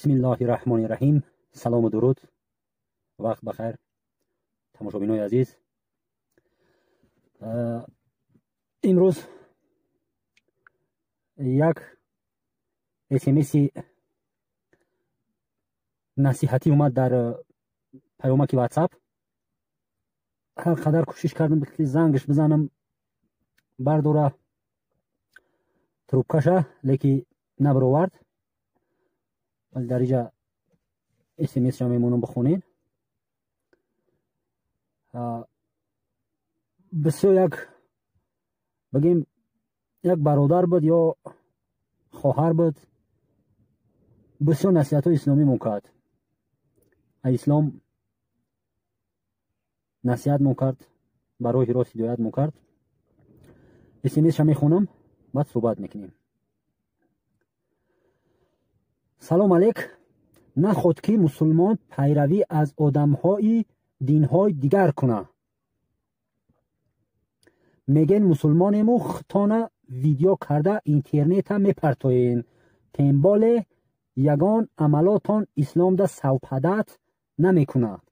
Бисмиллоҳи раҳмони раҳим. Салому дуруд, вақт бахайр, тамошобинои азиз. Имрӯз як смси насиҳатӣ омад дар паёмаки ватсап. Ҳар қадар кӯшиш кардам, ки зангаш бизанам, бардора трубкаша, леки набаровард. Вале дар инҷа смсша мемонам, бихонед. Бисёр як бигем, як бародар буд ё хоҳар буд, бисёр насиҳатҳои исломӣ мекард, ислом насиҳат мекард, ба роҳи рост ҳидоят мекард. Смсша мехонам, баъд суҳбат мекунем. Салом алейк. Наход ки мусулмон пайравӣ аз одамҳои динҳои дигар куна. Мегӯен мусулмонему, хитона видео карда интернета мепартоен. Темболе ягон амалотон исломда савпадат намекунад.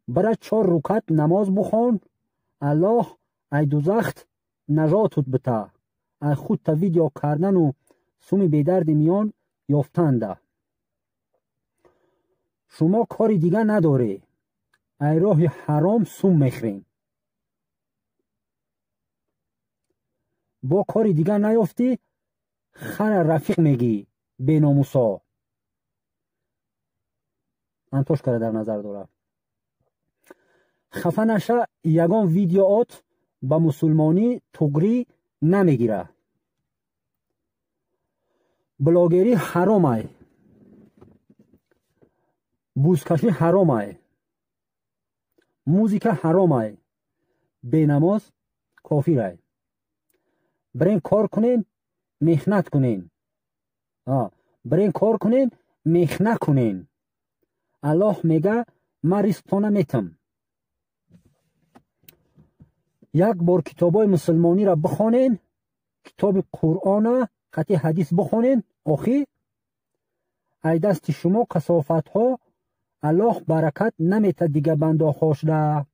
Бара 4 рукат намоз бухон, Аллоҳ ай дузахт нажотут бита. Ай худта видео кардану суми бедарди миён ёфтанда. Шумо кори дига надорӣ, ай роҳи ҳаром сум мехӯрем. Бо кори дига наёфтӣ, хара рафиқ мегӣ, беномусо. Антошкара дар назар дорад. Хафа наша, ягон видеоот ба мусулмонӣ туғрӣ намегира. Блогерӣ ҳаромай, бузкашӣ ҳаромай, музика ҳаромай, бенамоз кофирай. Бирен кор кунен, меҳнат кунен. Бирен кор кунен, меҳнат кунен. Аллоҳ мега, ман ризқтона метам. Як бор китобҳои мусулмониро бихонен, китоби Қуръона қати ҳадис бихонен, охир ай дасти шумо касофатҳо Аллоҳ баракат наметад дига бандохошда.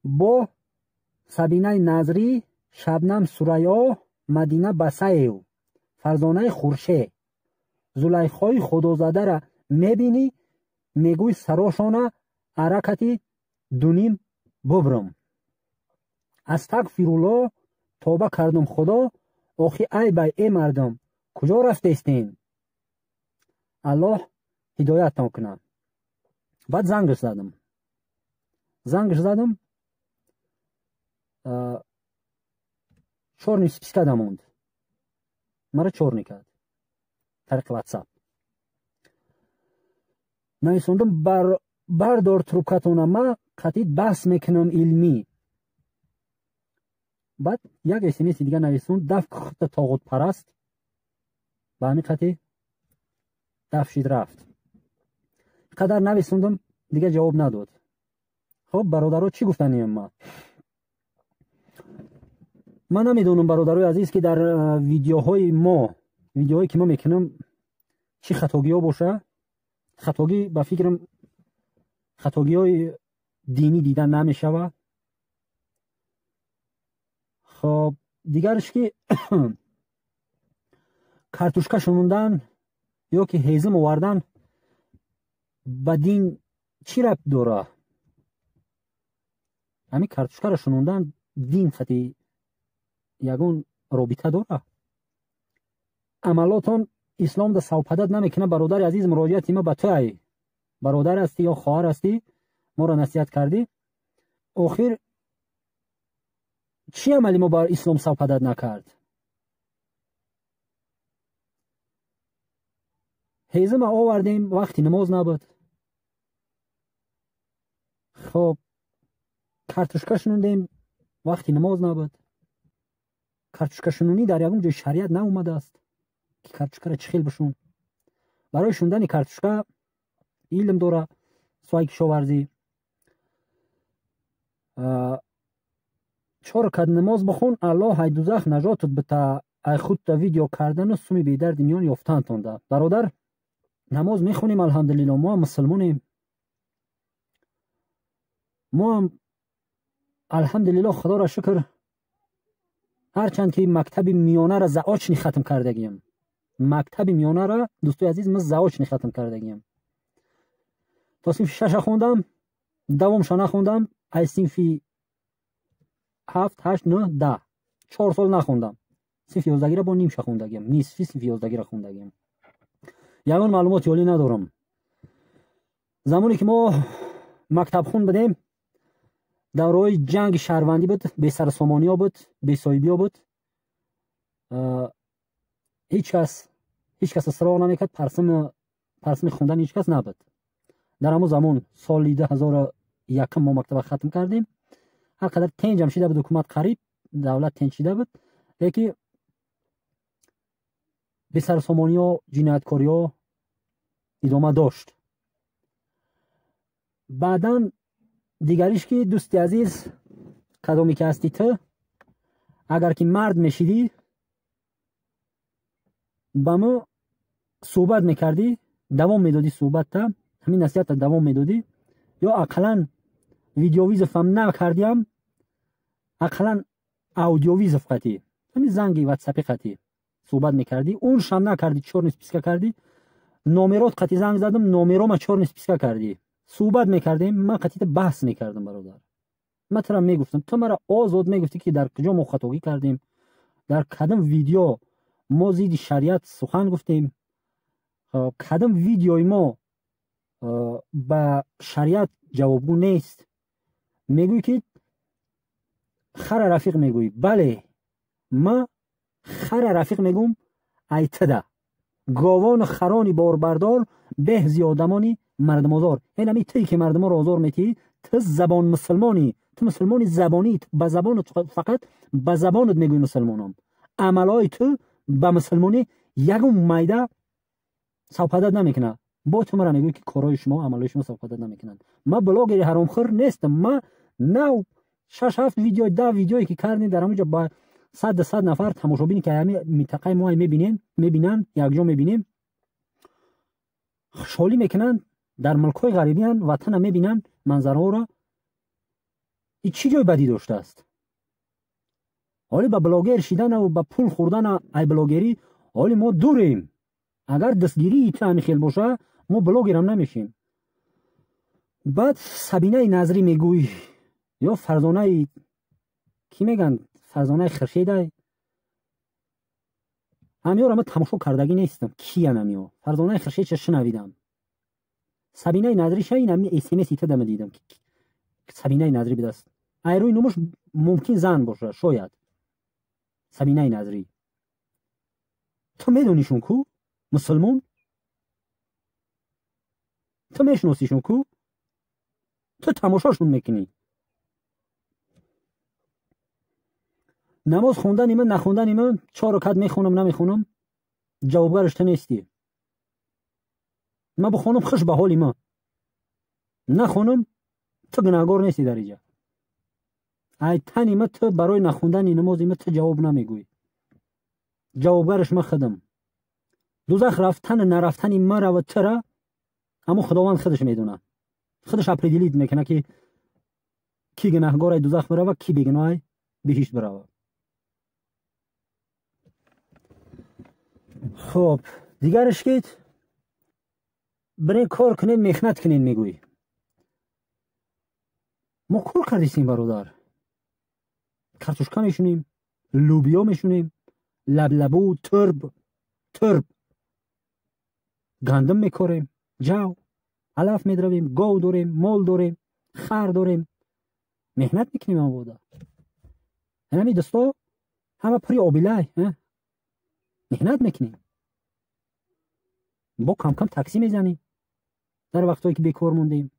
Бо Сабинаи Назрӣ, Шабнам Сурайё, Мадина Басаев, Фарзонаи Хуршед, Зулайхои Худозадара мебинӣ, мегӯй сарошона аракати дуним бубрам. Астагфируллоҳ, тоба кардам Худо, охи айбай э мардум, куҷо рафтестен? Аллоҳ ҳидояттон кунад. Баъд зангаш задам. Зангаш задам, чорни спискада монд. Мара чорни кард. Тариқи ватсап. Нависондам, бардор трубкатона, ма қатъи баҳс мекунам илмӣ. Баъд як смси дига нависонд, даф худта тоғутпараст. Ба ҳамин қатъи даф шид рафт. Қадар нависондам, дига ҷавоб надод. Хоб, бародаро, чӣ гуфтанием ма? Ман намедонам, бародарои азиз, ки дар видеоҳои мо, видеоҳое ки мо мекунам, чӣ хатогиҳо боша. Хатогӣ, ба фикрам, хатогиҳои динӣ дида намешавад. Хоб, дигарш ки картушка шунондан ё ки ҳезим овардан ба дин чӣ рабт дора? Ҳамин картушкаро шунондан дин хати ягон робита дора? Амалотон исломда савпадат намекунад. Бародари азиз, муроҷиати ма ба ту ай. Бародар ҳастӣ ё хоҳар ҳастӣ, моро насиҳат кардӣ. Охир чӣ амали мо бар ислом савпадат накард? Ҳезима овардем, вақти намоз набуд. Хоб, картушка шунондем, вақти намоз набуд. Картушкашунонӣ дар ягон ҷои шариат наомадааст, ки картушкаро чӣ хел бишун. Барои шундани картушка илм дора соҳаи кишоварзӣ. 4 ракат намоз бихон, Аллоҳ ай дузах нажотут бита. Ай худта видео кардану суми бедарди миён ёфтаантонда. Бародар, намоз мехонем, алҳамдулилло, мо ҳам мусулмонем. Мо ҳам алҳамдулилло, худоро шукр, ҳарчанд ки мактаби миёнара заочный хатм кардагиям. Мактаби миёнара, дӯстои азиз, ман заочный хатм кардагиям. То синфи шаша хондам, давомша нахондам, ай синфи 7, 8, 9, 10. 4 сол нахондам. Синфи 11-ра бо нимша хондагиям. Нисфи синфи 11-ра хондагиям. Ягон маълумоти олӣ надорам. Замоне ки мо мактабхун будем, давраҳои ҷанги шаҳрвандӣ буд, бесарусомониҳо буд, бесоҳибиҳо буд. Ҳеҷ кас исрор намекард, парсими хондани ҳеҷ кас набуд. Дар ҳамон замон соли 2001 мо мактаба хатм кардем. Ҳар қадар тенҷам шида буд, ҳукумат қариб, давлат тенҷ шида буд, лекин бесарусомониҳо, ҷинояткориҳо идома дошт. Баъдан дигариш ки, дӯсти азиз, кадоме ки ҳасти ту, агар ки мард мешидӣ, ба мо суҳбат мекардӣ, давом медодӣ суҳбатта, ҳамин насиҳатта давом медодӣ, ё ақаллан видеовызов ҳам накардиам, ақаллан аудиовызов қатӣ, ҳамин занги ватсапи қатӣ суҳбат мекардӣ, уншам накардӣ, чёрный списка кардӣ, номерот қатӣ занг задам, номерома чёрный списка кардӣ. Суҳбат мекардем, ман қатита баҳс мекардам, бародар. Ман тура мегуфтам, ту мара озод мегуфтӣ, ки дар куҷо мо хатогӣ кардем, дар кадом видео мо зидди шариат сухан гуфтем, кадом видеои мо ба шариат ҷавобгӯ нест. Мегӯӣ ки хара рафиқ мегӯӣ. Бале, ман хара рафиқ мегӯм айтада. Говону харони борбардор беҳ зи одамони мардумозор. Ин ҳами тие ки мардуморо озор метиҳӣ, ту забон мусулмонӣ, ту мусулмони забонӣ, ба забонат фақат ба забонат мегӯӣ мусулмонам. Амалҳои ту ба мусулмонӣ ягон майда савпадат намекунад. Бо ту мара мегӯӣ ки корҳои шумо, амалҳои шумо савпадат намекунанд. Ман блогери ҳаромхӯр нестам. Ман нав 6-7 видео, 10 видеое ки кардем, дар ҳамонҷо ба 100 нафар тамошобине ки ҳами минтақаи мо мебинанд, якҷо мебинем, хушҳолӣ мекунанд, дар мулкҳои ғарибиянд, ватана мебинанд, манзараҳоро. И чӣ ҷой бадӣ доштааст? Ҳоли ба блогер шиданаву ба пул хӯрдана ай блогерӣ ҳоли мо дурем. Агар дастгирии ту ҳамин хел боша, мо блогерам намешем. Баъд Сабинаи Назрӣ мегӯй ё Фарзонаи кӣ мегӯянд, Фарзонаи Хуршедай, ҳамиёро ман тамошо кардагӣ нестам. Киян ҳамиё? Фарзонаи Хуршедша шунавидам. Сабинаи Назриша ин ҳами смс ита дама дидам. Сабинаи Назрӣ бидаст. Ай рӯи номаш мумкин зан боша, шояд. Сабинаи Назрӣ. Ту медонишон ку? Мусулмон? Ту мешиносишон ку? Ту тамошошон мекунӣ. Намоз хондани ман, нахондани ман, 4 ракат мехонам, намехонам, ҷавобгараш ту нестӣ. Ман бихонам, хуш ба ҳоли ман. Нахонам, ту гунаҳгор нестӣ дар инҷа. Ай тани ман, ту барои нахондани намози ман ту ҷавоб намегӯӣ. Ҷавобгараш ман худам. Дузах рафтану нарафтани мара ва тура ҳамон Худованд худаш медонад. Худаш определить мекунад ки ки гунаҳгор ай дузах бирава, ки бегуноҳ ай биҳишт бирава. Хоб, дигараш ки бирен кор кунед, меҳнат кунед мегӯӣ. Мо кор кардистем, бародар. Картошка мешунем, лӯбиё мешунем, лаблабу, турб, гандум мекорем, ҷав, алаф медравем, гов дорем, мол дорем, хар дорем. Меҳнат мекунем амвода. Ҳами дӯсто ҳама пури обилай, меҳнат мекунем. Бо кам-кам таксӣ мезанем дар вақтҳое ки бекор мондем.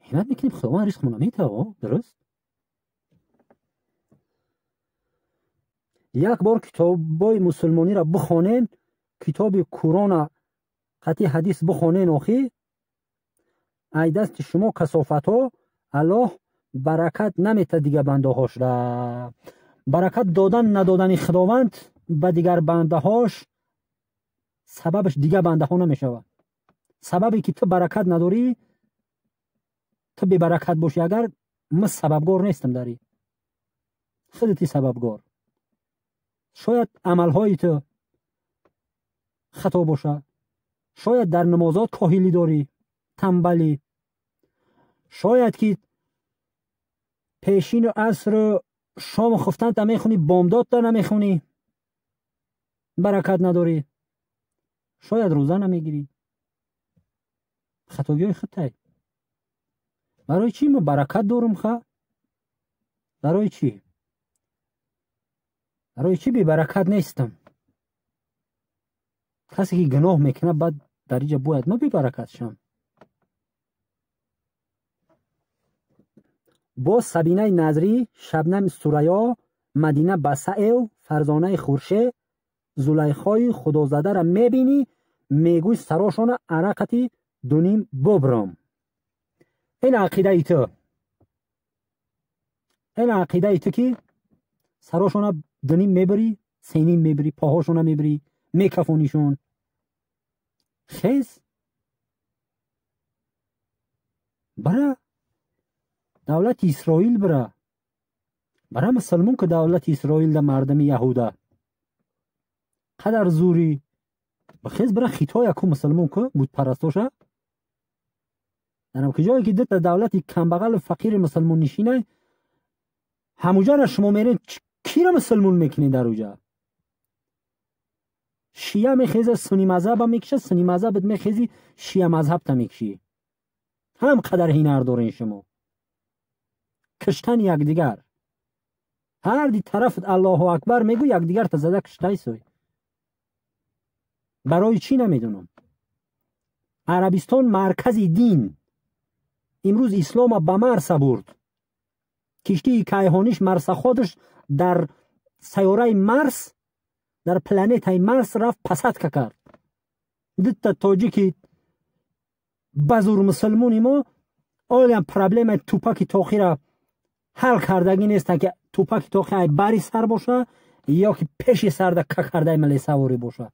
Меҳнат мекунем, Худованд ризқмона метава, дуруст? Як бор китобҳои мусулмониро бихонен, китоби Қурона қатъи ҳадис бихонен, охи ай дасти шумо касофатҳо Аллоҳ баракат наметад дига бандаҳошра. Баракат додан надодани Худованд ба дигар бандаҳош сабабаш дигар бандаҳо намешавад. Сабабе ки ту баракат надорӣ, ту бебаракат бошӣ, агар ман сабабгор нестам дар ин, худати сабабгор. Шояд амалҳои ту хато бошад, шояд дар намозот коҳилӣ дорӣ, танбалӣ, шояд ки пешину асру шому хуфтанта мехунӣ, бомдодта намехунӣ, баракат надорӣ, шояд рӯза намегирӣ. Хатогиҳои худтай. Барои чӣ ман баракат дорум ха? Барои чӣ? Барои чӣ бебаракат нестам? Касе ки гуноҳ мекунад, баъд дар инҷа бояд ман бебаракат шавам. Боз Сабинаи Назрӣ, Шабнам Сурайё, Мадина Басаев, Фарзонаи Хуршед, Зулайхои Худозадаро мебинӣ, мегӯй сарошона арақати дуним бубрам. Ин ақидаи ту, ин ақидаи ту ки сарошона дуним мебарӣ, сеним мебарӣ, поҳошона мебарӣ, мекафонишон. Хез бара давлати Исроил, бира бара мусалмон ки давлати Исроил да мардами яҳуда қадар зурӣ. Бихез бира Хитоя ку мусалмон ку бутпарастоша. Дар куҷое ки дута давлати камбағалу фақири мусалмоннишинай, ҳамуҷара шумо меред кира мусалмон мекунед? Дар уҷа шия мехеза сунни мазҳаба мекиша, сунни мазҳабат мехези шия мазҳабта мекишӣ. Ҳам қадар ҳинар дорен шумо. Киштани якдигар. Ҳар ди тарафат Аллоҳу акбар мегӯ, якдигарта зада киштай сӯй. Барои чӣ намедонам. Арабистон маркази дин. Имрӯз ислома ба Марса бурд. Киштии кайҳониш марсаходаш дар сайёраи Марс, дар планетаи Марс рафт, посадка кард. Дута тоҷики базур мусалмони мо олиам проблемаи тупаки тоқира ҳал кардагӣ нестанд, ки тупаки тоқи ай бари сар боша ё ки пеши сарда какардаи малесаворӣ боша.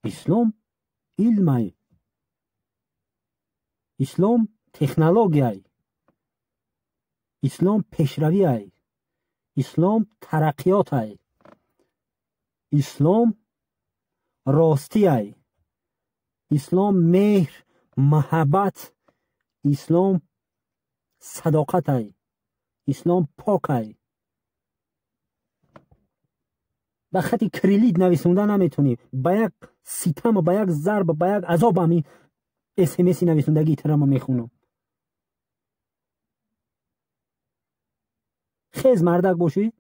Ислом илмай, ислом технологияй, ислом пешравиай, ислом тараққиётай, ислом ростиай, ислом меҳр, маҳаббат, ислом садоқатай, ислом покай. Ба хати кириллит нависонда наметонӣ, ба як ситаму ба як зарб, ба як азоб ҳами смси нависондагии тирамо мехунам. Хез мардак бошӣ,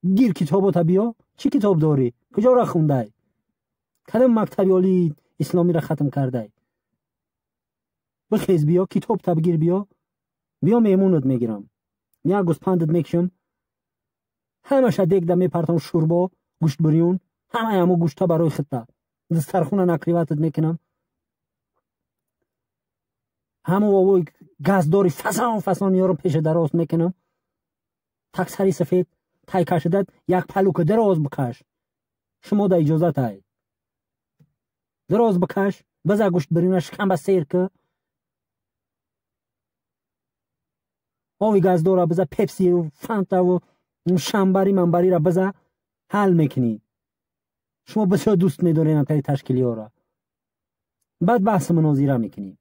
гир китобота биё. Чӣ китоб дорӣ? Куҷоро хундай? Кадом мактаби олии исломиро хатм кардай? Бихез биё, китобта бигир биё, биё меҳмонат мегирам, як гӯспандат мекушам, ҳамаша дегда мепартам, шӯрбо, гӯштбирён, ҳамаи ҳамо гӯшта барои худта, дастархона накриватат мекунам, ҳамо овои газдори фасон фасон ёро пеша дароз мекунам, таксари сафед тай кашидат як палука дароз бикаш, шумо да иҷозатай, дароз бикаш, биза гӯштбирёна шикамба сер ки, ови газдора биза, пепсию фантаву шамбари манбарира биза, ҳал мекунӣ. Шумо бисёр дӯст медоред ҳамтари ташкилиёра. Баъд баҳси мунозира мекунӣ.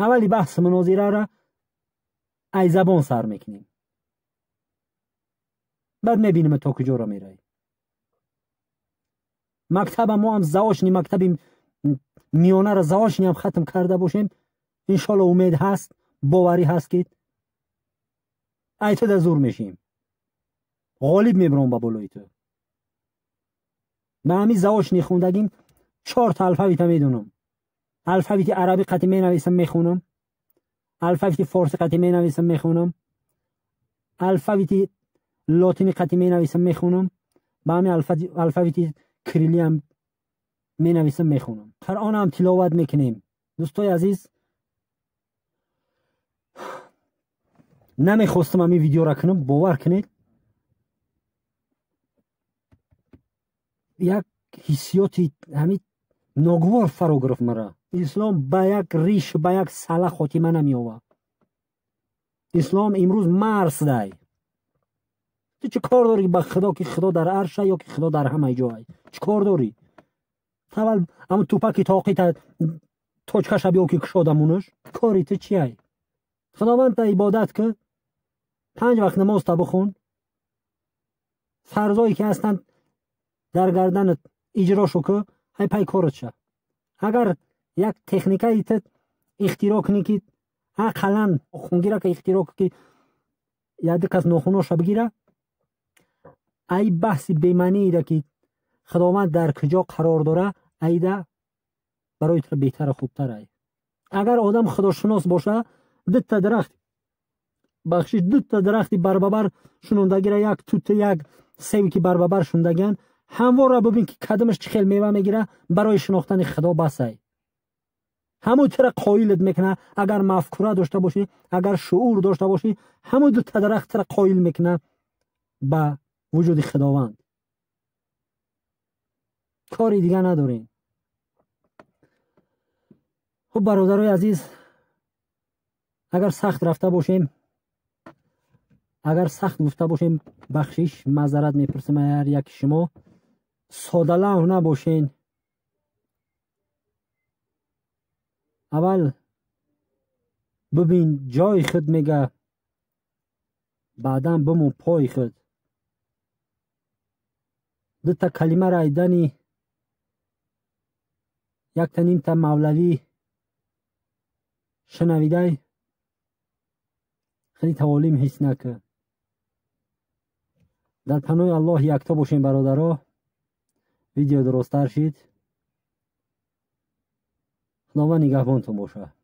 Аввали баҳси мунозирара ай забон сар мекунем, баъд мебинем то куҷоро меравӣ. Мактаба мо ҳам заочни, мактаби миёнаро заочни ҳам хатм карда бошем, иншоалло умед ҳаст, боварӣ ҳаст ки ай ту да зур мешем, ғолиб мебаром ба болои ту. Ба ҳамин заочни хондагим 4 та алфавита медонам. Алфавити арабӣ қати менависам, мехонам, алфавити форсӣ қати менависам, мехонам, алфавити лотинӣ қати менависам, мехонам, ба ҳамин алфавити кириллиам менависам, мехонам. Қуръонам тиловат мекунем. Дӯстои азиз, Намехостам ҳамин видеоро кунам, бовар кунед, як ҳиссиёти ҳамин ногувор фаро гирифт мара. Ислом ба як риш, ба як сала хотима намеёвад. Ислом имрӯз марсдай. Ту чӣ кор дорӣ ба худо, ки худо дар арша ё ки худо дар ҳамаи ҷой? Чӣ кор дорӣ? Аввал ҳамн тупаки тоқита точкаша биё ки кушодамунаш. Кори ту чиай? Худованд та ибодат ки, 5 вақт намоз та бихун, фарзое ки ҳастанд дар гарданат иҷро шу ки, ҳай пай корат ша. Агар як техникаи ту ихтироъ кунӣ ки ақаллан хунгира ки ихтироъ ки яду кас нохуноша бигира, ай баҳси бемаъниеда ки худованд дар куҷо қарор дора, айда барои ту беҳтару хубтар ай. Агар одам худошинос боша, дута дарахт, бахшиш, дута дарахти барбабар шунондагира, як тута, як севи ки барбабар шундагиан, ҳамвора бибин ки кадамаш чӣ хел мева мегира, барои шинохтани худо басай. Ҳамун тура қоилат мекуна, агар мафкура дошта бошӣ, агар шуур дошта бошӣ, ҳамун дута дарахт тура қоил мекуна ба вуҷуди худованд. Кори дига надорем. Хуб, бародарои азиз, агар сахт рафта бошем, агар сахт гуфта бошем, бахшиш, маъзарат мепурсам ҳар яки шумо. Содалавҳ набошен. Аввал бибин ҷои худ мега, баъдан бимон пои худ. Дута калимаро айдани якта нимта мавлавӣ шунавидай, хеле таволим ҳис накун. Дар паноҳи Аллоҳ якто бошем, бародаро. Видео дурусттар шид. Худованд нигаҳбонтон бошад.